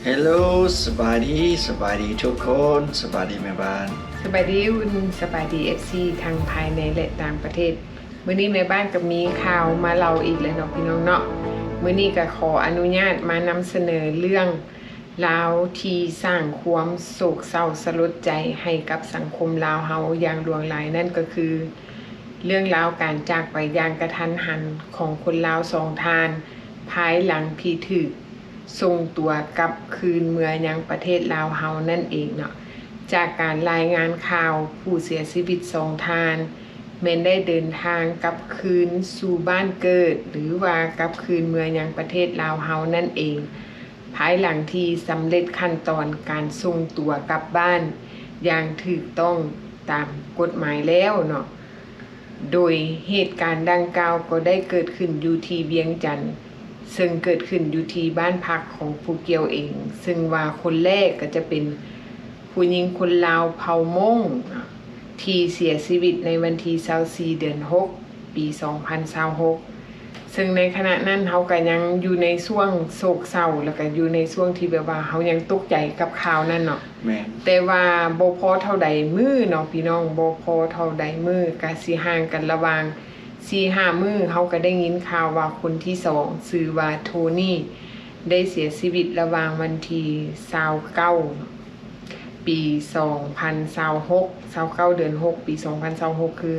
Hello ສະບາຍດີ ສະບາຍດີທຸກຄົນ ສະບາຍດີແມ່ບ້ານ ສະບາຍດີອຸ່ນ ສະບາຍດີ ເອັຟຊີ ທັງພາຍໃນ ແລະ ຕ່າງປະເທດ. ມື້ນີ້ແມ່ບ້ານກໍມີຂ່າວມາເລົ່າອີກແລ້ວເນາະ ພີ່ນ້ອງເນາະ. ມື້ນີ້ກໍຂໍອະນຸຍາດມານຳສະເໜີເລື່ອງລາວທີ່ສ້າງຄວາມໂສກເສົ້າສະຫຼົດໃຈໃຫ້ກັບສັງຄົມລາວເຮົາຢ່າງຫຼວງຫຼາຍ, ນັ້ນກໍຄືເລື່ອງລາວການຈາກໄປຢ່າງກະທັນຫັນຂອງຄົນລາວສອງທ່ານ ພາຍຫຼັງທີ່ຖືກ ສົ່ງຕົວກັບຄືນເມືອຍັງປະເທດລາວເຮົານັ້ນເອງເນາະ. ຈາກການລາຍງານຂ່າວ, ຜູ້ເສຍຊີວິດສອງທ່ານ ແມ່ນໄດ້ເດີນທາງກັບຄືນສູ່ບ້ານເກີດ ຫຼືວ່າກັບຄືນເມືອຍັງປະເທດລາວເຮົານັ້ນເອງ, ພາຍຫຼັງທີ່ສຳເລັດຂັ້ນຕອນການສົ່ງຕົວກັບບ້ານຢ່າງຖືກຕ້ອງຕາມກົດໝາຍແລ້ວເນາະ. ໂດຍເຫດການດັ່ງກ່າວກໍໄດ້ເກີດຂຶ້ນຢູ່ທີ່ວຽງຈັນ, ເຊິ່ງເກີດຂຶ້ນຢູ່ທີ່ບ້ານພັກຂອງຜູ້ກ່ຽວເອງ, ເຊິ່ງວ່າຄົນແລກກໍຈະເປັນຜູ້ຍິງຄົນລາວເຜົ່າມົ້ງ ທີ່ເສຍຊີວິດໃນວັນທີຊາວສີ່ ເດືອນຫົກ ປີສອງພັນຊາວຫົກ ເຊິ່ງໃນຂະນະນັ້ນເຮົາກໍຍັງຢູ່ໃນຊ່ວງໂສກເສົ້າ ແລ້ວກໍຢູ່ໃນຊ່ວງທີ່ແບບວ່າເຮົາຍັງຕົກໃຈກັບຂ່າວນັ້ນເນາະ. ແມ່ນ. ແຕ່ວ່າບໍ່ພໍເທົ່າໃດມື້ເນາະ ພີ່ນ້ອງ, ບໍ່ພໍເທົ່າໃດມື້, ກະຊິຫ່າງກັນລະຫວ່າງສີ່ຫ້າມື້, ເຮົາກໍໄດ້ຍິນຂ່າວວ່າຄົນທີສອງ ຊື່ວ່າໂທນີ ໄດ້ເສຍຊີວິດລະຫວ່າງວັນທີຊາວເກົ້າ ປີສອງພັນຊາວຫົກ ຊາວເກົ້າ ເດືອນຫົກ ປີສອງພັນຊາວຫົກ ຄື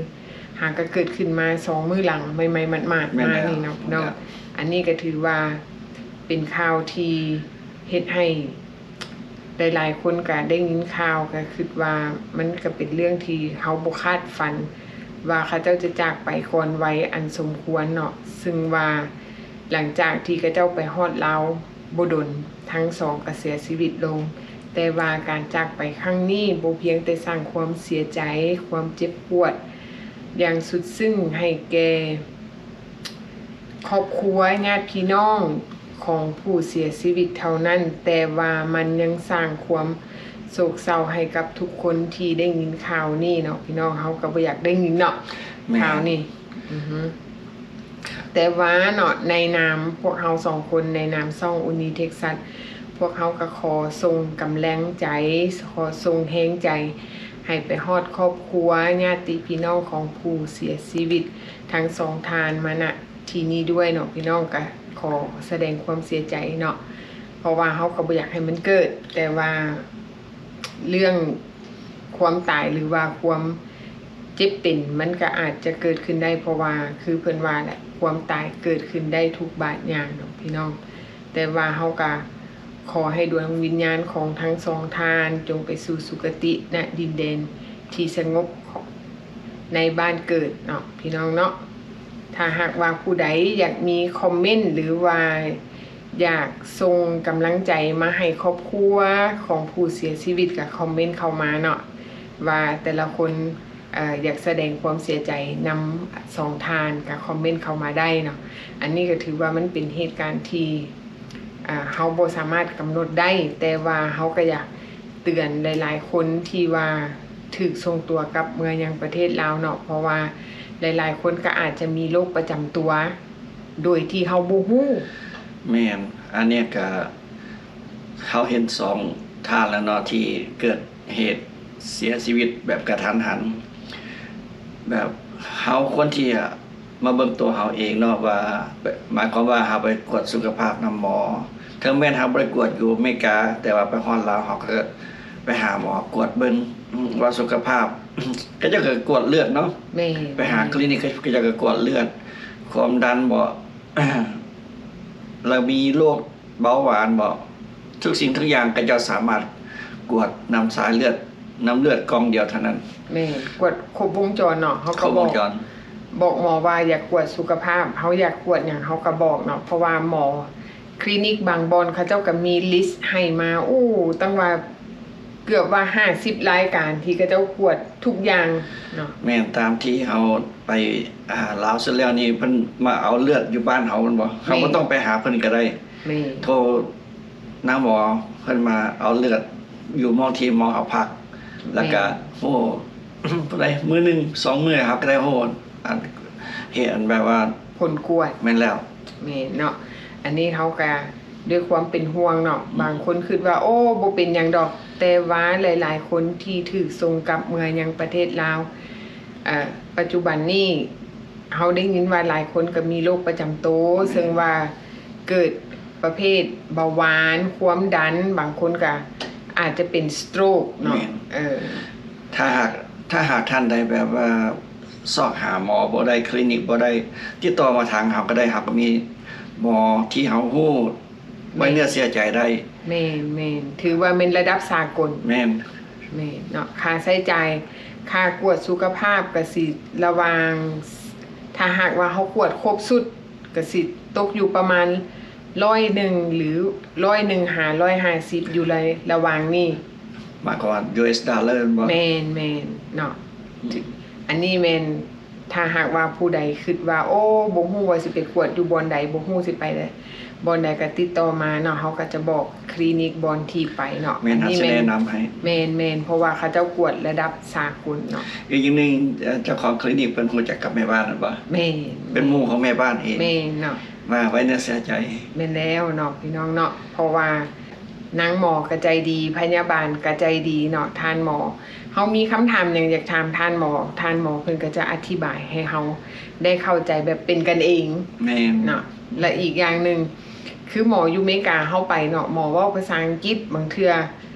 ຫາກໍເກີດຂຶ້ນມາສອງມື້ຫຼັງ ໃໝ່ໆ ໝາດໆ ແມ່ນແລ້ວ ມານີ້ເນາະ ແມ່ນແລ້ວ ເນາະ. ອັນນີ້ກໍຖືວ່າເປັນຂ່າວທີ່ເຮັດໃຫ້ ຫຼາຍໆຄົນກະໄດ້ຍິນຂ່າວ ກະຄິດວ່າມັນກະເປັນເລື່ອງທີ່ເຮົາບໍ່ຄາດຝັນວ່າເຂົາເຈົ້າຈະຈາກໄປກ່ອນໄວອັນສົມຄວນເນາະ. ເຊິ່ງວ່າຫຼັງຈາກທີ່ເຂົາເຈົ້າໄປຮອດລາວບໍ່ດົນ, ທັງສອງກະເສຍຊີວິດລົງ. ແຕ່ວ່າການຈາກໄປຄັ້ງນີ້ບໍ່ພຽງແຕ່ສ້າງຄວາມເສຍໃຈ, ຄວາມເຈັບປວດຢ່າງສຸດຊຶ້ງໃຫ້ແກ່ ຄອບຄົວ, ຍາດພີ່ນ້ອງຂອງຜູ້ເສຍຊີວິດເທົ່ານັ້ນ, ແຕ່ວ່າມັນຍັງສ້າງຄວາມໂສກເສົ້າໃຫ້ກັບທຸກຄົນທີ່ໄດ້ຍິນຂ່າວນີ້ເນາະ. ພີ່ນ້ອງເຮົາກໍບໍ່ຢາກໄດ້ຍິນເນາະ ແມ່ນ ຂ່າວນີ້. ອືຮຶ ແຕ່ວ່າເນາະ ໃນນາມພວກເຮົາສອງຄົນ, ໃນນາມຊ່ອງ Uni Texas ພວກເຮົາກໍຂໍສົ່ງກຳລັງໃຈ, ຂໍສົ່ງແຮງໃຈໃຫ້ໄປຮອດຄອບຄົວ, ຍາດຕິພີ່ນ້ອງຂອງຜູ້ເສຍຊີວິດ ທັງສອງທ່ານມາ ນະ ທີ່ນີ້ດ້ວຍເນາະ ພີ່ນ້ອງ. ກະຂໍສະແດງຄວາມເສຍໃຈເນາະ ເພາະວ່າເຮົາກໍບໍ່ຢາກໃຫ້ມັນເກີດ, ແຕ່ວ່າເລື່ອງຄວາມຕາຍ ຫຼືວ່າຄວາມເຈັບເປັນ ມັນກໍອາດຈະເກີດຂຶ້ນໄດ້, ເພາະວ່າຄືເພິ່ນວ່າແຫຼະ ຄວາມຕາຍເກີດຂຶ້ນໄດ້ທຸກບາດຍ່າງເນາະ ພີ່ນ້ອງ. ແຕ່ວ່າເຮົາກະ ຂໍໃຫ້ດວງວິນຍານຂອງທັງສອງທ່ານ ຈົ່ງໄປສູ່ສຸຄະຕິ ນະ ດິນແດນທີ່ສະຫງົບ ໃນບ້ານເກີດເນາະ ພີ່ນ້ອງເນາະ. ຖ້າຫາກວ່າຜູ້ໃດຢາກມີຄອມເມັນ ຫຼືວ່າຢາກສົ່ງກຳລັງໃຈມາໃຫ້ຄອບຄົວຂອງຜູ້ເສຍຊີວິດ ກໍຄອມເມັນເຂົ້າມາເນາະ ວ່າແຕ່ລະຄົນ ເອີ ຢາກສະແດງຄວາມເສຍໃຈນຳສອງທ່ານ ກໍຄອມເມັນເຂົ້າມາໄດ້ເນາະ. ອັນນີ້ກໍຖືວ່າມັນເປັນເຫດການທີ່ ເຮົາບໍ່ສາມາດກຳນົດໄດ້, ແຕ່ວ່າເຮົາກໍຢາກເຕືອນຫຼາຍໆຄົນທີ່ວ່າຖືກສົ່ງຕົວກັບເມືອຍັງປະເທດລາວເນາະ, ເພາະວ່າຫຼາຍໆຄົນກໍອາດຈະມີໂລກປະຈຳຕົວໂດຍທີ່ເຮົາບໍ່ຮູ້. ແມ່ນ, ອັນນີ້ກໍເຮົາເຫັນສອງທ່ານແລ້ວເນາະ ທີ່ເກີດ ເຫດເສຍຊີວິດແບບກະທັນຫັນ, ແບບເຮົາຄວນທີ່ມາເບິ່ງຕົວເຮົາເອງເນາະ ວ່າ ໝາຍຄວາມວ່າເຮົາໄປກວດສຸຂະພາບນຳໝໍ, ເຖິງແມ່ນເຮົາບໍ່ໄດ້ກວດຢູ່ອາເມລິກາ ແຕ່ວ່າໄປຮອດລາວ ເຮົາກໍໄປຫາໝໍກວດເບິ່ງວ່າສຸຂະພາບ, ເຂົາເຈົ້າກໍກວດເລືອດເນາະ, ແມ່ນ ໄປຫາຄລີນິກ ເຂົາເຈົ້າກໍກວດເລືອດ, ຄວາມດັນບໍ ແລ້ວມີໂລກ ເບົາຫວານບໍ ທຸກສິ່ງທຸກຢ່າງ ເຂົາເຈົ້າສາມາດກວດນຳສາຍເລືອດ ນຳເລືອດກ່ອງດຽວເທົ່ານັ້ນ. ແມ່ນ, ກວດຄົບວົງຈອນເນາະ, ເຮົາກໍບອກ ຄົບວົງຈອນ ບອກໝໍວ່າຢາກກວດສຸຂະພາບ, ເຮົາຢາກກວດຫຍັງເຮົາກໍບອກເນາະ, ເພາະວ່າໝໍຄລີນິກບາງບ່ອນເຂົາເຈົ້າກໍມີລິສໃຫ້ມາ, ໂອ້ ຕັ້ງວ່າເກືອບວ່າຫ້າສິບລາຍການທີ່ເຂົາເຈົ້າກວດທຸກຢ່າງເນາະ. ແມ່ນ, ຕາມທີ່ເຮົາໄປ ອ່າ ລາວສຸດແລ້ວນີ້ ເພິ່ນມາເອົາເລືອດຢູ່ບ້ານເຮົາແມ່ນບໍ່? ເຮົາບໍ່ ແມ່ນ ຕ້ອງໄປຫາເພິ່ນກໍໄດ້. ແມ່ນ. ໂທນາງໝໍເພິ່ນມາເອົາເລືອດຢູ່ໝ່ອງທີ່ໝໍເຮົາພັກ, ແລ້ວກະ ແມ່ນ ໂອ້ ຜູ້ໃດມື້ໜຶ່ງສອງມື້ເຮົາກໍໄດ້ ໂອ້ ອັນ ເຫັນອັນແບບວ່າ ຜົນກວດ. ແມ່ນແລ້ວ. ແມ່ນເນາະ, ອັນນີ້ເຮົາກະ ດ້ວຍຄວາມເປັນຫ່ວງເນາະ, ບາງຄົນຄິດວ່າ ໂອ້ ບໍ່ເປັນຫຍັງດອກ, ແຕ່ວ່າຫຼາຍໆຄົນທີ່ຖືກສົ່ງກັບເມືອຍັງປະເທດລາວ ເອີ ປັດຈຸບັນນີ້ ເຮົາໄດ້ຍິນວ່າຫຼາຍຄົນກໍມີໂລກປະຈຳໂຕ ແມ່ນ ເຊິ່ງວ່າເກີດປະເພດເບົາຫວານ, ຄວາມດັນ, ບາງຄົນກໍອາດຈະເປັນ stroke ເນາະ ແມ່ນ ເອີ ຖ້າຫາກ ຖ້າຫາກທ່ານໃດແບບວ່າຊອກຫາໝໍບໍ່ໄດ້, ຄລີນິກບໍ່ໄດ້, ຕິດຕໍ່ມາທາງເຮົາກໍໄດ້, ເຮົາກໍມີໝໍທີ່ເຮົາຮູ້ ໄວ້ເນື້ອເຊື່ອໃຈໄດ້. ແມ່ນໆ ຖືວ່າແມ່ນລະດັບສາກົນ. ແມ່ນ ແມ່ນເນາະ. ຄ່າໃຊ້ຈ່າຍ ຄ່າກວດສຸຂະພາບກະຊິລະຫວ່າງ ຖ້າຫາກວ່າເຮົາກວດຄົບຊຸດ ກະຊິຕົກຢູ່ປະມານຮ້ອຍໜຶ່ງ ຫຼື ຮ້ອຍໜຶ່ງຫາຮ້ອຍຫ້າສິບ ຢູ່ໃນລະຫວ່າງນີ້. ໝາຍຄວາມວ່າ ຢູເອສ ດອລລາ ແມ່ນບໍ່? ແມ່ນໆເນາະ. ອັນນີ້ແມ່ນ ຖ້າຫາກວ່າຜູ້ໃດຄິດວ່າ ໂອ້ ບໍ່ຮູ້ວ່າຊິໄປກວດຢູ່ບ່ອນໃດ, ບໍ່ຮູ້ຊິໄປໃດ ບ່ອນໃດ ກໍຕິດຕໍ່ມາເນາະ, ເຮົາກໍຈະບອກຄລີນິກບ່ອນທີ່ໄປເນາະ. ແມ່ນ ອັນນີ້ແມ່ນ ເຮົາຊິແນະນຳໃຫ້. ແມ່ນໆ ເພາະວ່າເຂົາເຈົ້າກວດລະດັບສາກົນເນາະ. ອີກຢ່າງໜຶ່ງ ເຈົ້າຂອງຄລີນິກເພິ່ນຮູ້ຈັກກັບແມ່ບ້ານນັ້ນບໍ່? ແມ່ນ ເປັນໝູ່ຂອງແມ່ບ້ານເອງ. ແມ່ນເນາະ. ວ່າໄວ້ເນື້ອເຊື່ອໃຈ. ແມ່ນແລ້ວເນາະ ພີ່ນ້ອງເນາະ, ເພາະວ່ານາງໝໍກໍໃຈດີ, ພະຍາບານກໍໃຈດີເນາະ. ທ່ານໝໍ ເຮົາມີຄຳຖາມຫຍັງຢາກຖາມທ່ານໝໍ, ທ່ານໝໍເພິ່ນກໍຈະອະທິບາຍໃຫ້ເຮົາໄດ້ເຂົ້າໃຈແບບເປັນກັນເອງ. ແມ່ນ ເນາະ. ແລະ ອີກຢ່າງໜຶ່ງ ຄືໝໍຢູ່ເມກາເຮົາໄປເນາະ, ໝໍເວົ້າພາສາອັງກິດ, ບາງເທື່ອ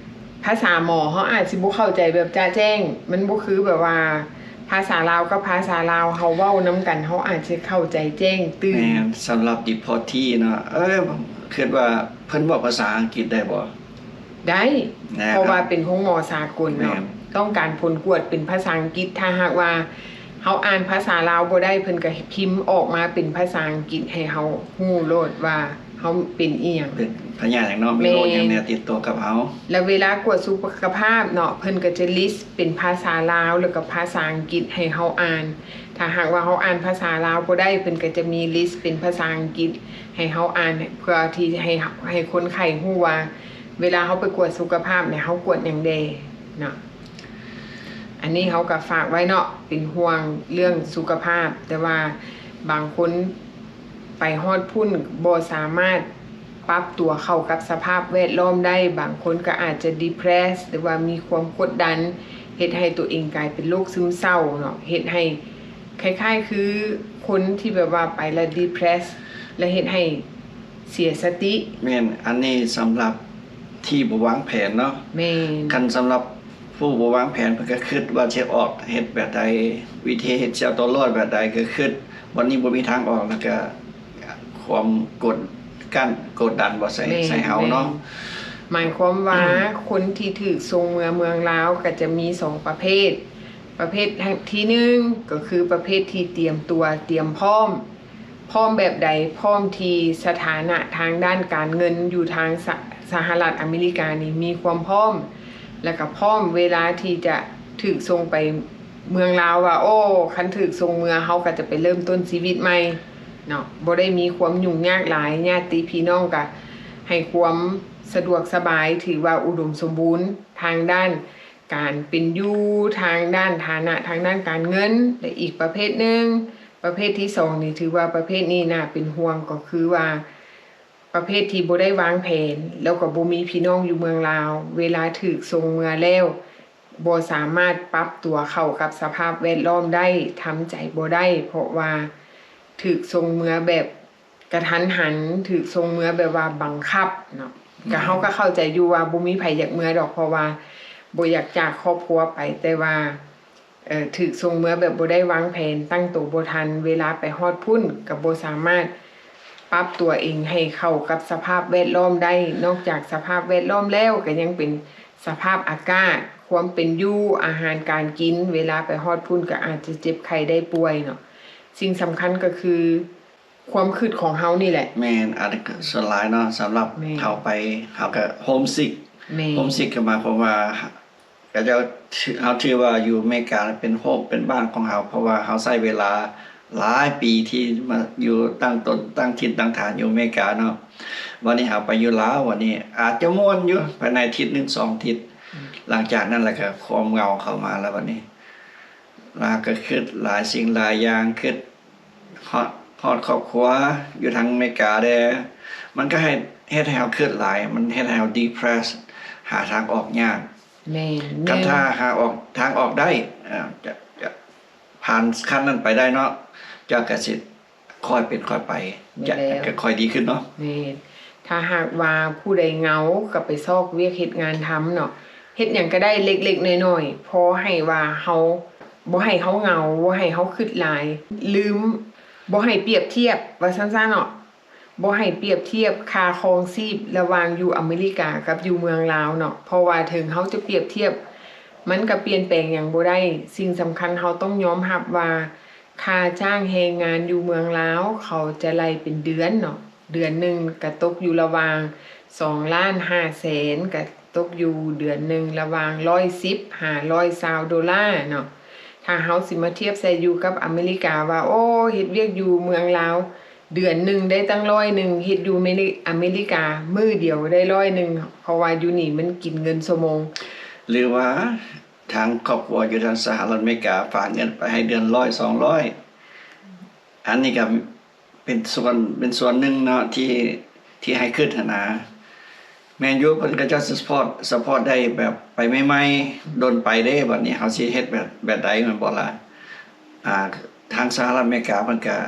ພາສາໝໍເຮົາອາດຊິບໍ່ເຂົ້າໃຈແບບຈະແຈ້ງ, ມັນບໍ່ຄືແບບວ່າພາສາລາວກັບພາສາລາວ ເຮົາເວົ້ານຳກັນ ເຮົາອາດຊິເຂົ້າໃຈແຈ້ງຕື່ມ. ແມ່ນ ສຳລັບ deportee ເນາະ, ເອີ ຄິດວ່າເພິ່ນເວົ້າພາສາອັງກິດໄດ້ບໍ່? ໄດ້ ແນ່ນອນ ເພາະວ່າເປັນໂຮງໝໍສາກົນເນາະ. ແມ່ນ ຕ້ອງການຜົນກວດເປັນພາສາອັງກິດ, ຖ້າຫາກວ່າເຮົາອ່ານພາສາລາວບໍ່ໄດ້ ເພິ່ນກໍພິມອອກມາເປັນພາສາອັງກິດໃຫ້ເຮົາຮູ້ໂລດວ່າເຮົາເປັນອີ່ຫຍັງ ເປັນພະຍາດຫຍັງເນາະ, ມີໂລກຫຍັງແນ່ ແມ່ນ ຕິດຕົວກັບເຮົາ. ແລະ ເວລາກວດສຸຂະພາບເນາະ ເພິ່ນກໍຈະ list ເປັນພາສາລາວ ແລ້ວກໍພາສາອັງກິດໃຫ້ເຮົາອ່ານ. ຖ້າຫາກວ່າເຮົາອ່ານພາສາລາວບໍ່ໄດ້ ເພິ່ນກໍຈະມີ list ເປັນພາສາອັງກິດໃຫ້ເຮົາອ່ານ ເພື່ອທີ່ໃຫ້ ໃຫ້ຄົນໄຂ້ຮູ້ວ່າ ເວລາເຮົາໄປກວດສຸຂະພາບນີ້ ເຮົາກວດຫຍັງແດ່ເນາະ. ອັນນີ້ເຮົາກໍຝາກໄວ້ເນາະ, ເປັນຫ່ວງເລື່ອງສຸຂະພາບ, ແຕ່ວ່າບາງຄົນໄປຮອດພຸ້ນບໍ່ສາມາດປັບຕົວເຂົ້າກັບສະພາບແວດລ້ອມໄດ້, ບາງຄົນກໍອາດຈະ depress ຫຼືວ່າມີຄວາມກົດດັນ, ເຮັດໃຫ້ຕົວເອງກາຍເປັນໂລກຊຶມເສົ້າເນາະ, ເຮັດໃຫ້ ຄ້າຍໆຄືຄົນທີ່ແບບວ່າໄປແລ້ວ depress ແລ້ວເຮັດໃຫ້ເສຍສະຕິ. ແມ່ນ, ອັນນີ້ສຳລັບທີ່ບໍ່ວາງແຜນເນາະ. ແມ່ນ. ຄັນສຳລັບຜູ້ບໍ່ວາງແຜນ ເພິ່ນກໍຄິດວ່າຊິອອກເຮັດແບບໃດ, ວິທີເຮັດຊິເອົາຕົວລອດແບບໃດ, ກໍຄິດ ບັດນີ້ບໍ່ມີທາງອອກ ແລ້ວກໍຄວາມກົດ ການກົດດັນບໍ່ໃສ່ ແມ່ນ ໃສ່ເຮົາເນາະ. ແມ່ນ. ໝາຍຄວາມວ່າ ຄົນທີ່ຖືກສົ່ງເມືອເມືອງລາວກໍຈະມີສອງປະເພດ. ປະເພດທີໜຶ່ງ ກໍຄືປະເພດທີ່ຕຽມຕົວ ຕຽມພ້ອມ. ພ້ອມແບບໃດ? ພ້ອມທີ່ສະຖານະທາງດ້ານການເງິນຢູ່ທາງສະ ສະຫະລັດອາເມລິການີ້ມີຄວາມພ້ອມ ແລ້ວກໍພ້ອມເວລາທີ່ຈະຖືກສົ່ງໄປເມືອງລາວວ່າ ໂອ້ ຄັນຖືກສົ່ງເມືອ ເຮົາກໍຈະໄປເລີ່ມຕົ້ນຊີວິດໃໝ່ເນາະ, ບໍ່ໄດ້ມີຄວາມຫຍຸ້ງຍາກຫຼາຍ, ຍາດຕິພີ່ນ້ອງກໍໃຫ້ຄວາມສະດວກສະບາຍ, ຖືວ່າອຸດົມສົມບູນທາງດ້ານ ການເປັນຢູ່ ທາງດ້ານຖານະ ທາງດ້ານການເງິນ. ແລະ ອີກປະເພດໜຶ່ງ ປະເພດທີສອງນີ້ ຖືວ່າປະເພດນີ້ໜ້າເປັນຫ່ວງ ກໍຄືວ່າປະເພດທີ່ບໍ່ໄດ້ວາງແຜນ ແລ້ວກໍບໍ່ມີພີ່ນ້ອງຢູ່ເມືອງລາວ, ເວລາຖືກສົ່ງເມືອແລ້ວ ບໍ່ສາມາດປັບຕົວເຂົ້າກັບສະພາບແວດລ້ອມໄດ້, ທຳໃຈບໍ່ໄດ້ ເພາະວ່າຖືກສົ່ງເມືອແບບ ກະທັນຫັນ, ຖືກສົ່ງເມືອແບບວ່າບັງຄັບເນາະ. ແມ່ນ. ກະ ເຮົາກໍເຂົ້າໃຈຢູ່ວ່າບໍ່ມີໃຜຢາກເມືອດອກ ເພາະວ່າບໍ່ຢາກຈາກຄອບຄົວໄປ, ແຕ່ວ່າ ເອີ ຖືກສົ່ງເມືອແບບບໍ່ໄດ້ວາງແຜນ, ຕັ້ງໂຕບໍ່ທັນ, ເວລາໄປຮອດພຸ້ນກໍບໍ່ສາມາດປັບຕົວເອງໃຫ້ເຂົ້າກັບສະພາບແວດລ້ອມໄດ້. ນອກຈາກສະພາບແວດລ້ອມແລ້ວ ກໍຍັງເປັນສະພາບອາກາດ, ຄວາມເປັນຢູ່, ອາຫານການກິນ, ເວລາໄປຮອດພຸ້ນກໍອາດຈະເຈັບໄຂ້ໄດ້ປ່ວຍເນາະ. ສິ່ງສຳຄັນກໍຄື ຄວາມຄິດຂອງເຮົານີ້ແຫຼະ. ແມ່ນ, ອັນນີ້ກໍສ່ວນຫຼາຍເນາະ, ສຳລັບ ແມ່ນ ເຮົາໄປ ເຮົາກໍໂຮມຊິກ. ແມ່ນ. ໂຮມຊິກກໍໝາຍຄວາມວ່າ ເຂົາເຈົ້າ ເຮົາຖືວ່າຢູ່ອາເມລິກາເປັນໂຮມ ເປັນບ້ານຂອງເຮົາ, ເພາະວ່າເຮົາໃຊ້ເວລາຫຼາຍປີທີ່ມາຢູ່ຕັ້ງຕົນ ຕັ້ງຖິ່ນຕັ້ງຖານຢູ່ອາເມລິກາເນາະ. ບັດນີ້ເຮົາໄປຢູ່ລາວ, ບັດນີ້ອາດຈະມ່ວນຢູ່ພາຍໃນທິດໜຶ່ງສອງທິດ, ອືມ ຫຼັງຈາກນັ້ນແລ້ວກໍຄວາມເຫງົາເຂົ້າມາແລ້ວ. ບັດນີ້ລາວກໍຄິດຫຼາຍສິ່ງຫຼາຍຢ່າງ, ຄິດ ຮອດ ຮອດຄອບຄົວຢູ່ທາງອາເມລິກາແດ່, ມັນກໍໃຫ້ ເຮັດໃຫ້ເຮົາຄຶດຫຼາຍ ມັນເຮັດໃຫ້ເຮົາ depress ຫາທາງອອກຍາກ. ແມ່ນ ຄັນຖ້າຫາອອກ ທາງອອກໄດ້ ເອີ ຈະ ຈະຜ່ານຂັ້ນນັ້ນໄປໄດ້ເນາະ ເຈົ້າກໍຊິຄ່ອຍເປັນຄ່ອຍໄປ ຈະ ແມ່ນແລ້ວ ກໍຄ່ອຍດີຂຶ້ນເນາະ. ແມ່ນ ຖ້າຫາກວ່າຜູ້ໃດເຫງົາ ກໍໄປຊອກວຽກເຮັດງານທຳເນາະ ເຮັດຫຍັງກໍໄດ້ເລັກໆນ້ອຍໆ ພໍໃຫ້ວ່າເຮົາ ບໍ່ໃຫ້ເຮົາເຫງົາ ບໍ່ໃຫ້ເຮົາຄຶດຫຼາຍ ລືມ ບໍ່ໃຫ້ປຽບທຽບ ວ່າຊັ້ນຊະເນາະ. ບໍ່ໃຫ້ປຽບທຽບຄ່າຄອງຊີບລະຫວ່າງຢູ່ອາເມລິກາກັບຢູ່ເມືອງລາວເນາະ ເພາະວ່າເຖິງເຮົາຈະປຽບທຽບ ມັນກໍປ່ຽນແປງຫຍັງບໍ່ໄດ້. ສິ່ງສຳຄັນເຮົາຕ້ອງຍອມຮັບວ່າ ຄ່າຈ້າງແຮງງານຢູ່ເມືອງລາວ ເຂົາຈະໄລ່ເປັນເດືອນເນາະ ເດືອນໜຶ່ງກໍຕົກຢູ່ລະຫວ່າງສອງລ້ານຫ້າແສນ ກໍຕົກຢູ່ເດືອນໜຶ່ງລະຫວ່າງຮ້ອຍສິບຫາຮ້ອຍຊາວໂດລາເນາະ. ຖ້າເຮົາຊິມາທຽບໃສ່ຢູ່ກັບອາເມລິກາວ່າ ໂອ້ ເຮັດວຽກຢູ່ເມືອງລາວ ເດືອນໜຶ່ງໄດ້ຕັ້ງຮ້ອຍໜຶ່ງ ເຮັດຢູ່ເມລິ ອາເມລິກາມື້ດຽວໄດ້ຮ້ອຍໜຶ່ງ ເພາະວ່າຢູ່ນີ້ມັນກິນເງິນຊົ່ວໂມງ. ຫຼືວ່າທາງຄອບຄົວຢູ່ທາງສະຫະລັດອາເມລິກາຝາກເງິນໄປໃຫ້ເດືອນຮ້ອຍ ສອງຮ້ອຍ ອັນນີ້ກໍເປັນສ່ວນ ເປັນສ່ວນໜຶ່ງເນາະ ທີ່ ທີ່ໃຫ້ຄຶດຫັ້ນນະ. ແມ່ນຢູ່ ເພິ່ນ ເຂົາເຈົ້າ support support ໄດ້ແບບໄປໃໝ່ໆ ດົນໄປເດ້ ບັດນີ້ເຮົາຊິເຮັດແບບ ແບບໃດແມ່ນບໍ່ລະ? ອ່າ ທາງສະຫະລັດອາເມລິກາເພິ່ນກະ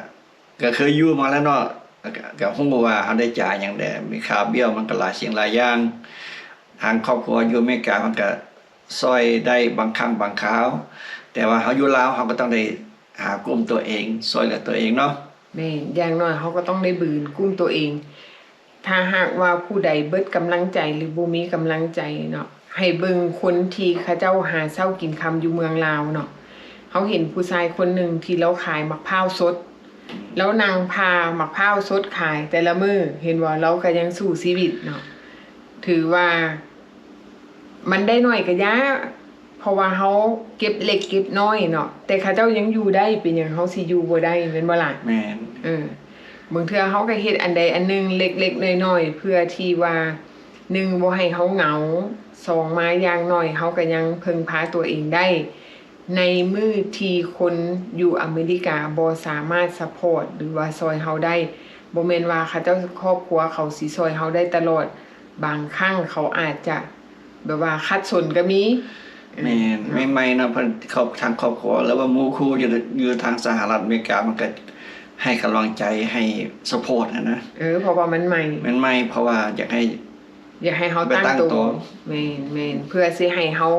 ກະເຄີຍຢູ່ມາແລ້ວເນາະ ກະ ກະຮູ້ວ່າເຮົາໄດ້ຈ່າຍຫຍັງແດ່ ມີຄ່າບ້ຽວ ມັນກະຫຼາຍສິ່ງຫຼາຍຢ່າງ. ທາງຄອບຄົວຢູ່ອາເມລິກາເພິ່ນກະຊ່ອຍໄດ້ບາງຄັ້ງບາງຄາວ ແຕ່ວ່າເຮົາຢູ່ລາວ ເຮົາກໍຕ້ອງໄດ້ຫາກຸ້ມຕົວເອງ ຊ່ວຍເຫຼືອຕົວເອງເນາະ. ແມ່ນ ຢ່າງໜ້ອຍເຮົາກໍຕ້ອງໄດ້ບືນກຸ້ມຕົວເອງ. ຖ້າຫາກວ່າຜູ້ໃດເບິດກຳລັງໃຈ ຫຼື ບໍ່ມີກຳລັງໃຈເນາະ ໃຫ້ເບິ່ງຄົນທີ່ເຂົາເຈົ້າຫາເຊົ້າກິນຄ່ຳຢູ່ເມືອງລາວເນາະ. ເຮົາເຫັນຜູ້ຊາຍຄົນໜຶ່ງທີ່ລາວຂາຍໝາກພ້າວສົດ ລາວນັ່ງຜ່າໝາກພ້າວສົດຂາຍແຕ່ລະມື້ ເຫັນບໍ່ ລາວກໍຍັງສູ້ຊີວິດເນາະ. ຖືວ່າມັນໄດ້ໜ້ອຍກໍຢ່າ ເພາະວ່າເຮົາເກັບເລັກເກັບນ້ອຍເນາະ ແຕ່ເຂົາເຈົ້າຍັງຢູ່ໄດ້ ເປັນຫຍັງເຮົາຊິຢູ່ບໍ່ໄດ້ ແມ່ນບໍ່ລະ? ແມ່ນ ເອີ ບາງເທື່ອເຮົາກໍເຮັດອັນໃດອັນໜຶ່ງເລັກໆນ້ອຍໆ ເພື່ອທີ່ວ່າ ໜຶ່ງ ບໍ່ໃຫ້ເຮົາເຫງົາ ສອງ ມາຢ່າງໜ້ອຍເຮົາກໍຍັງເພິ່ງພາຕົວເອງໄດ້ ໃນມື້ທີ່ຄົນຢູ່ອາເມລິກາບໍ່ສາມາດ support ຫຼືວ່າຊ່ອຍເຮົາໄດ້. ບໍ່ແມ່ນວ່າເຂົາເຈົ້າ ຄອບຄົວເຂົາຊິຊ່ອຍເຮົາໄດ້ຕະຫຼອດ ບາງຄັ້ງເຂົາອາດຈະ ແບບວ່າຂັດສົນກໍມີ. ແມ່ນ ເອີ ໃໝ່ໆເນາະ ເພິ່ນ ຄອບ ທາງຄອບຄົວ ຫຼືວ່າໝູ່ຄູ່ຢູ່ ຢູ່ທາງສະຫະລັດອາເມລິກາ ມັນກໍໃຫ້ກຳລັງໃຈ ໃຫ້ support ຫັ້ນນະ. ເອີ ເພາະວ່າມັນໃໝ່ ມັນໃໝ່ ເພາະວ່າຢາກໃຫ້ ຢາກໃຫ້ເຮົາຕັ້ງໂຕ. ແມ່ນໆ ເພື່ອຊິໃຫ້ເຮົາ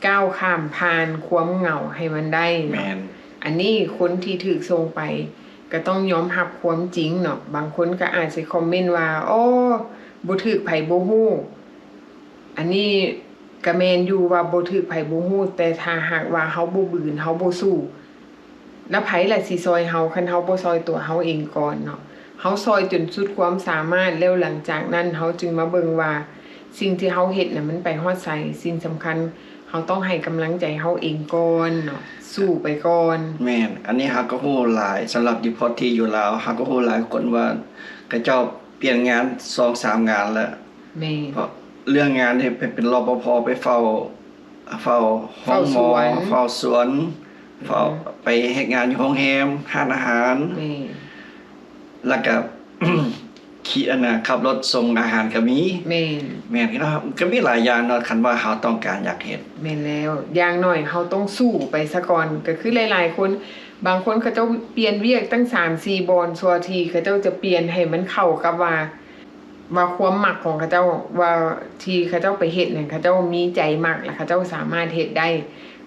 ກ້າວຂ້າມຜ່ານຄວາມເຫງົາໃຫ້ມັນໄດ້ເນາະ. ແມ່ນ ອັນນີ້ຄົນທີ່ຖືກສົ່ງໄປກໍຕ້ອງຍອມຮັບຄວາມຈິງເນາະ. ບາງຄົນກໍອາດຊິຄອມເມັນວ່າ ໂອ້ ບໍ່ຖືກໃຜບໍ່ຮູ້. ອັນນີ້ກະແມ່ນຢູ່ວ່າບໍ່ຖືກໃຜບໍ່ຮູ້ ແຕ່ຖ້າຫາກວ່າເຮົາບໍ່ບືນ ເຮົາບໍ່ສູ້ ແລ້ວໃຜລະຊິຊ່ອຍເຮົາ ຄັນເຮົາບໍ່ຊ່ອຍຕົວເຮົາເອງກ່ອນເນາະ? ເຮົາຊ່ອຍຈົນສຸດຄວາມສາມາດ ແລ້ວຫຼັງຈາກນັ້ນເຮົາຈຶ່ງມາເບິ່ງວ່າ ສິ່ງທີ່ເຮົາເຮັດນະມັນໄປຮອດໃສ. ສິ່ງສຳຄັນ ເຮົາຕ້ອງໃຫ້ກຳລັງໃຈເຮົາເອງກ່ອນເນາະ ສູ້ໄປກ່ອນ. ແມ່ນ ອັນນີ້ເຮົາກໍຮູ້ຫຼາຍ ສຳລັບ deportee ຢູ່ລາວ ເຮົາກໍຮູ້ຫຼາຍຄົນວ່າ ເຂົາເຈົ້າປ່ຽນງານສອງສາມງານແລ້ວ. ແມ່ນ ເພາະເລື່ອງງານເຮັດໄປເປັນ ລປພ ໄປເຝົ້າ ເຝົ້າໂຮງໝໍ ເຝົ້າສວນ ເຝົ້າສວນ ເຝົ້າ ອືມ ໄປເຮັດງານຢູ່ໂຮງແຮມ ຮ້ານອາຫານ. ແມ່ນ ແລ້ວກໍ ຂີ່ ອັນນ່າ ຂັບລົດສົ່ງອາຫານກໍມີ. ແມ່ນ ແມ່ນເນາະ ກໍມີຫຼາຍຢ່າງເນາະ ຄັນວ່າເຮົາຕ້ອງການຢາກເຮັດ. ແມ່ນແລ້ວ ຢ່າງໜ້ອຍເຮົາຕ້ອງສູ້ໄປສາກ່ອນ. ກໍຄືຫຼາຍໆຄົນ ບາງຄົນເຂົາເຈົ້າປ່ຽນວຽກຕັ້ງສາມສີ່ບ່ອນ ຊົ່ວທີ່ເຂົາເຈົ້າຈະປ່ຽນໃຫ້ມັນເຂົ້າກັບວ່າ ວ່າຄວາມມັກຂອງເຂົາເຈົ້າ ວ່າທີ່ເຂົາເຈົ້າໄປເຮັດນັ້ນ ເຂົາເຈົ້າມີໃຈມັກ ແລະ ເຂົາເຈົ້າສາມາດເຮັດໄດ້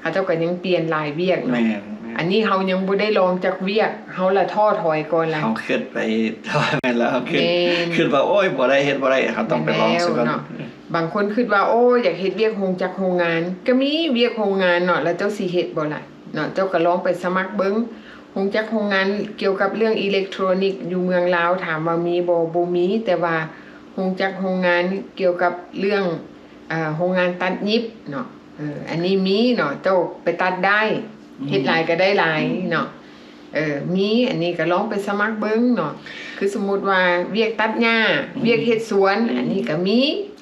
ເຂົາເຈົ້າກໍຍັງປ່ຽນຫຼາຍວຽກເນາະ. ແມ່ນໆ ອັນນີ້ເຮົາຍັງບໍ່ໄດ້ລອງຈັກວຽກ ເຮົາລະທໍ້ຖອຍກ່ອນລະ. ເຮົາຄິດໄປ ແມ່ນແລ້ວ ເຮົາຄິດ ແມ່ນ ຄິດວ່າ ໂອ້ຍ ບໍ່ໄດ້ ເຮັດບໍ່ໄດ້ ເຮົາຕ້ອງໄປລອງຊະກ່ອນ. ແມ່ນແລ້ວເນາະ ບາງຄົນຄິດວ່າ ໂອ້ ຢາກເຮັດວຽກໂຮງຈັກໂຮງງານ ກໍມີວຽກໂຮງງານເນາະ ແລ້ວເຈົ້າຊິເຮັດບໍ່ລະເນາະ? ເຈົ້າກໍລອງໄປສະໝັກເບິ່ງ ໂຮງຈັກໂຮງງານກ່ຽວກັບເລື່ອງອີເລັກໂທຣນິກຢູ່ເມືອງລາວ ຖາມວ່າມີບໍ່? ບໍ່ມີ ແຕ່ວ່າໂຮງຈັກໂຮງງານກ່ຽວກັບເລື່ອງ ເອີ ໂຮງງານຕັດຫຍິບເນາະ ເອີ ອັນນີ້ມີເນາະ ເຈົ້າໄປຕັດໄດ້ ອືມ ເຮັດຫຼາຍກໍໄດ້ຫຼາຍ ອືມ ເນາະ ເອີ ມີ ອັນນີ້ກໍລອງໄປສະໝັກເບິ່ງເນາະ. ຄືສົມມຸດວ່າວຽກຕັດຫຍ້າ ອືມ ວຽກເຮັດສວນ ອືມ ອັນນີ້ກໍມີ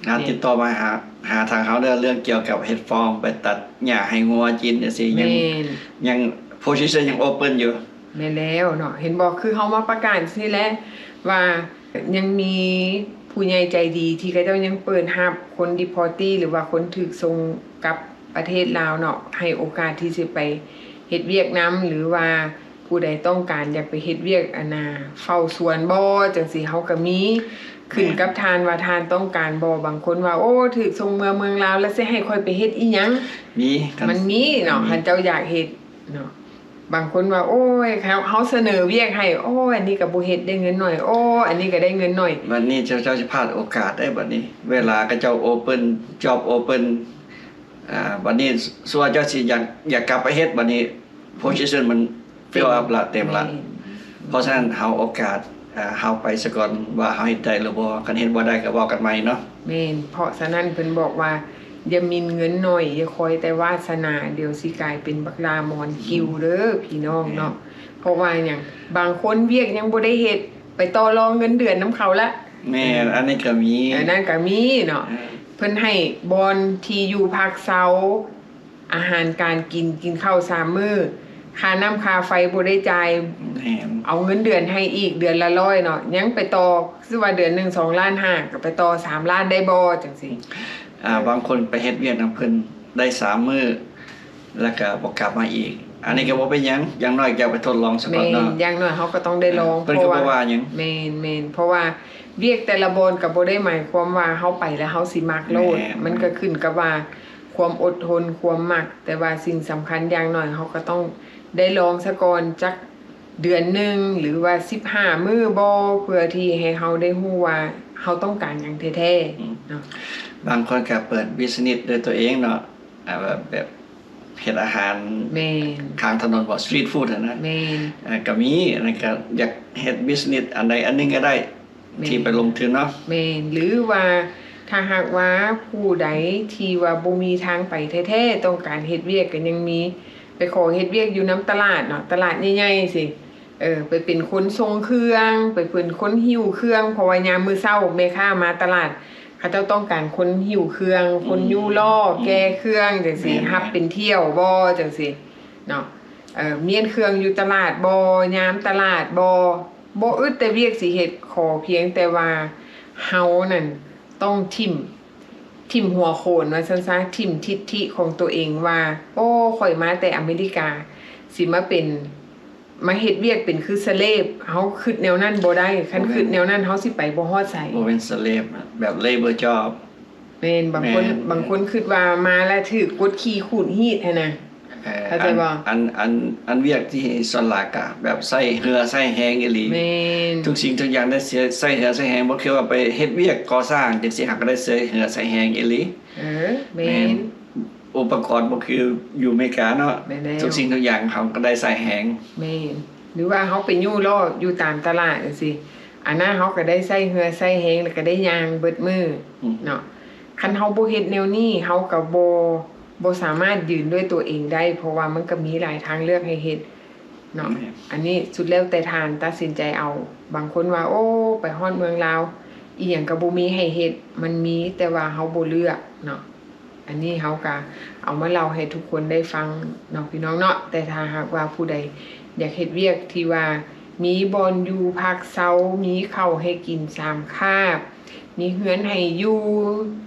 ຫາຕິດຕໍ່ມາຫາ ຫາທາງເຮົາເດີ ເລື່ອງກ່ຽວກັບເຮັດຟອມ ໄປຕັດຫຍ້າໃຫ້ງົວກິນຈັ່ງຊີ້ ຍັງ ແມ່ນ ຍັງ position ຍັງ open ຢູ່. ແມ່ນແລ້ວເນາະ ເຫັນບໍ່ ຄືເຮົາມາປະກາດຊີ້ແຫຼະວ່າຍັງມີ ຜູ້ໃຫຍ່ໃຈດີທີ່ເຂົາເຈົ້າຍັງເປີດຮັບຄົນ deportee ຫຼືວ່າຄົນຖືກສົ່ງກັບປະເທດລາວເນາະ ໃຫ້ໂອກາດທີ່ຊິໄປເຮັດວຽກນຳ ຫຼືວ່າຜູ້ໃດຕ້ອງການຢາກໄປເຮັດວຽກ ອັນນ່າ ເຝົ້າສວນບໍ່ ຈັ່ງຊີ້ ເຮົາກໍມີ ຂຶ້ນກັບທ່ານວ່າທ່ານຕ້ອງການບໍ່. ບາງຄົນວ່າ ໂອ້ ຖືກສົ່ງເມືອເມືອງລາວ ແລ້ວຊິໃຫ້ຂ້ອຍໄປເຮັດອີ່ຫຍັງ? ມີ ມັນມີເນາະ ຄັນເຈົ້າຢາກເຮັດເນາະ. ບາງຄົນວ່າ ໂອ້ຍ ເຮົາ ເຮົາສະເໜີວຽກໃຫ້ ໂອ້ຍ ອັນນີ້ກໍບໍ່ເຮັດ ໄດ້ເງິນໜ້ອຍ ໂອ້ ອັນນີ້ກໍໄດ້ເງິນໜ້ອຍ. ບັດນີ້ເຈົ້າ ເຈົ້າຊິພາດໂອກາດເດ້ ບັດນີ້ ເວລາເຂົາເຈົ້າ open job open ອ່າ ບັດນີ້ສ່ວນເຈົ້າຊິຢາກ ຢາກກັບໄປເຮັດ ບັດນີ້ position ມັນ fill up ລະ ເຕັມລະ. ແມ່ນ ເພາະສະນັ້ນເຮົາໂອກາດ ເຮົາໄປສາກ່ອນວ່າເຮົາເຮັດໄດ້ຫຼືບໍ່ ຄັນເຮັດບໍ່ໄດ້ກໍເວົ້າກັນໃໝ່ເນາະ. ແມ່ນ ເພາະສະນັ້ນເພິ່ນບອກວ່າ ຢ່າໝິ່ນເງິນໜ້ອຍ ຢ່າຄອຍແຕ່ວາສະໜາ ດຽວຊິກາຍເປັນບັກຫຼ້າມອນຄິວເດີພີ່ນ້ອງເນາະ. ເພາະວ່າຫຍັງ ບາງຄົນວຽກຍັງບໍ່ໄດ້ເຮັດ ໄປຕໍ່ລອງເງິນເດືອນນຳເຂົາລະ. ແມ່ນ ອັນນັ້ນກໍມີ ອັນນັ້ນກໍມີເນາະ. ເພິ່ນໃຫ້ບ່ອນທີ່ຢູ່ພັກເຊົາ ອາຫານການກິນ ກິນເຂົ້າສາມມື້ ຄ່ານ້ຳຄ່າໄຟບໍ່ໄດ້ຈ່າຍ. ແມ່ນ ເອົາເງິນເດືອນໃຫ້ອີກເດືອນລະຮ້ອຍເນາະ ຍັງໄປຕໍ່ ຄືວ່າເດືອນໜຶ່ງສອງລ້ານຫ້າ ກໍໄປຕໍ່ສາມລ້ານໄດ້ບໍ່ ຈັ່ງຊີ້. ອ່າ ບາງຄົນໄປເຮັດວຽກນຳເພິ່ນໄດ້ສາມມື້ ແລ້ວກໍບໍ່ກັບມາອີກ ອັນນີ້ກໍບໍ່ເປັນຫຍັງ ຢ່າງໜ້ອຍກໍໄປທົດລອງສາກ່ອນເນາະ. ແມ່ນ ຢ່າງໜ້ອຍເຮົາກໍຕ້ອງໄດ້ລອງ ເພິ່ນກໍບໍ່ວ່າຫຍັງ. ແມ່ນໆ ເພາະວ່າວຽກແຕ່ລະບ່ອນກໍບໍ່ໄດ້ໝາຍຄວາມວ່າເຮົາໄປແລ້ວເຮົາຊິມັກໂລດ. ແມ່ນ ມັນກໍຂຶ້ນກັບວ່າ ຄວາມອົດທົນ ຄວາມມັກ ແຕ່ວ່າສິ່ງສຳຄັນຢ່າງໜ້ອຍເຮົາກໍຕ້ອງໄດ້ລອງສາກ່ອນຈັກເດືອນໜຶ່ງ ຫຼືວ່າສິບຫ້າມື້ບໍ່ ເພື່ອທີ່ໃຫ້ເຮົາໄດ້ຮູ້ວ່າເຮົາຕ້ອງການຫຍັງແທ້ໆເນາະ. ບາງຄົນກໍເປີດ business ດ້ວຍຕົວເອງເນາະ ແບບ ແບບເຮັດອາຫານ ແມ່ນ ຂ້າງຖະໜົນບໍ street food ຫັ້ນນະ. ແມ່ນ ກໍມີ ອັນນັ້ນກໍຢາກເຮັດ business ອັນໃດອັນໜຶ່ງກໍໄດ້ ທີ່ໄປລົງທຶນເນາະ. ແມ່ນ ຫຼືວ່າຖ້າຫາກວ່າຜູ້ໃດທີ່ວ່າບໍ່ມີທາງໄປແທ້ໆ ຕ້ອງການເຮັດວຽກ ກໍຍັງມີໄປຂໍເຮັດວຽກຢູ່ນຳຕະຫຼາດເນາະ ຕະຫຼາດໃຫຍ່ໆ ຊີ້ ເອີ ໄປເປັນຄົນສົ່ງເຄື່ອງ ໄປເປັນຄົນຫິ້ວເຄື່ອງ ເພາະວ່າຍາມມື້ເຊົ້າແມ່ຄ້າມາຕະຫຼາດ ເຂົາເຈົ້າຕ້ອງການຄົນຫິ້ວເຄື່ອງ ຄົນຍູ້ລໍ້ ແກ່ເຄື່ອງຈັ່ງຊີ້ ຮັບເປັນຖ້ຽວບໍ່ ຈັ່ງຊີ້ເນາະ. ເອີ ມ້ຽນເຄື່ອງຢູ່ຕະຫຼາດບໍ່ ຍາມຕະຫຼາດບໍ່ ບໍ່ອຶດແຕ່ວຽກຊິເຮັດ ຂໍພຽງແຕ່ວ່າເຮົານັ້ນຕ້ອງຖິ້ມ ຖິ້ມຫົວໂຂນວ່າຊັ້ນຊະ ຖິ້ມທິດຖິຂອງໂຕເອງວ່າ ໂອ້ ຂ້ອຍມາແຕ່ອາເມລິກາ ຊິມາເປັນ ມາເຮັດວຽກເປັນຄື slave ເຮົາຄິດແນວນັ້ນບໍ່ໄດ້. ຄັນຄິດແນວນັ້ນເຮົາຊິໄປບໍ່ຮອດໃສ. ບໍ່ແມ່ນ slave ນະ ແບບ labor job. ແມ່ນ ບາງຄົນ ແມ່ນ ບາງຄົນຄິດວ່າມາແລ້ວຖືກກົດຂີ່ຂູດຮີດຫັ້ນນະ ເອີ ເຂົ້າໃຈບໍ່? ອັນ ອັນ ອັນ ອັນວຽກທີ່ສ່ວນຫຼາຍກະແບບໃຊ້ເຫື່ອໃຊ້ແຮງອີ່ຫຼີ. ແມ່ນ ທຸກສິ່ງທຸກຢ່າງໄດ້ເສຍ ໃຊ້ເຫື່ອໃຊ້ແຮງ ບໍ່ຄືວ່າໄປເຮັດວຽກກໍ່ສ້າງຈັ່ງຊີ້ ເຮົາກໍໄດ້ໃຊ້ເຫື່ອໃຊ້ແຮງອີ່ຫຼີ. ເອີ ແມ່ນ ແມ່ນ ອຸປະກອນບໍ່ຄືຢູ່ອາເມລິກາເນາະ. ແມ່ນແລ້ວ ທຸກສິ່ງທຸກຢ່າງເຮົາກໍໄດ້ໃຊ້ແຮງ. ແມ່ນ ຫຼືວ່າເຮົາໄປຍູ້ລໍ້ຢູ່ຕາມຕະຫຼາດຈັ່ງຊີ້ ອັນນັ້ນເຮົາກໍໄດ້ໃຊ້ເຫື່ອໃຊ້ແຮງ ແລ້ວກໍໄດ້ຍ່າງເບິດມື້ ອືມ ເນາະ. ຄັນເຮົາບໍ່ເຮັດແນວນີ້ ເຮົາກໍບໍ່ ບໍ່ສາມາດຢືນດ້ວຍຕົວເອງໄດ້ ເພາະວ່າມັນກໍມີຫຼາຍທາງເລືອກໃຫ້ເຮັດເນາະ. ແມ່ນ ອັນນີ້ສຸດແລ້ວແຕ່ທ່ານຕັດສິນໃຈເອົາ. ບາງຄົນວ່າ ໂອ້ ໄປຮອດເມືອງລາວ ອີ່ຫຍັງກໍບໍ່ມີໃຫ້ເຮັດ. ມັນມີ ແຕ່ວ່າເຮົາບໍ່ເລືອກເນາະ. ອັນນີ້ເຮົາກະເອົາມາເລົ່າໃຫ້ທຸກຄົນໄດ້ຟັງເນາະ ພີ່ນ້ອງເນາະ. ແຕ່ຖ້າຫາກວ່າຜູ້ໃດຢາກເຮັດວຽກທີ່ວ່າມີບ່ອນຢູ່ພັກເຊົາ ມີເຂົ້າໃຫ້ກິນສາມຄາບ ມີເຮືອນໃຫ້ຢູ່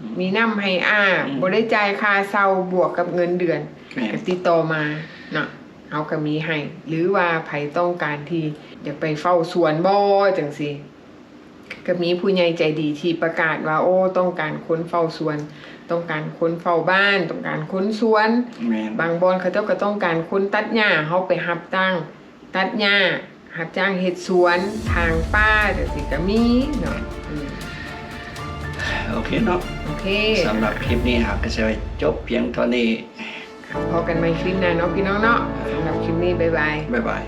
ອືມ ມີນ້ຳໃຫ້ອາບ ອືມ ບໍ່ໄດ້ຈ່າຍຄ່າເຊົ່າ ບວກກັບເງິນເດືອນ ແມ່ນ ກະຕິດຕໍ່ມາເນາະ ເຮົາກະມີໃຫ້. ຫຼືວ່າໃຜຕ້ອງການທີ່ຢາກໄປເຝົ້າສວນບໍ່ ຈັ່ງຊີ້ ກະມີຜູ້ໃຫຍ່ໃຈດີທີ່ປະກາດວ່າ ໂອ້ ຕ້ອງການຄົນເຝົ້າສວນ ຕ້ອງການຄົນເຝົ້າບ້ານ ຕ້ອງການຄົນສວນ. ແມ່ນ ບາງບ່ອນເຂົາເຈົ້າກໍຕ້ອງການຄົນຕັດຫຍ້າ ເຮົາໄປຮັບຈ້າງຕັດຫຍ້າ ຮັບຈ້າງເຮັດສວນ ຖາງປ່າ ຈັ່ງຊີ້ກະມີເນາະ. ອືມ ໂອເຄເນາະ ໂອເຄ ສຳລັບຄລິບນີ້ເຮົາກໍຊິຈົບພຽງເທົ່ານີ້. ພໍ້ກັນໃໝ່ຄລິບໜ້າເນາະ ພີ່ນ້ອງເນາະ. ສຳລັບຄລິບນີ້ ບາຍບາຍ ບາຍບາຍ.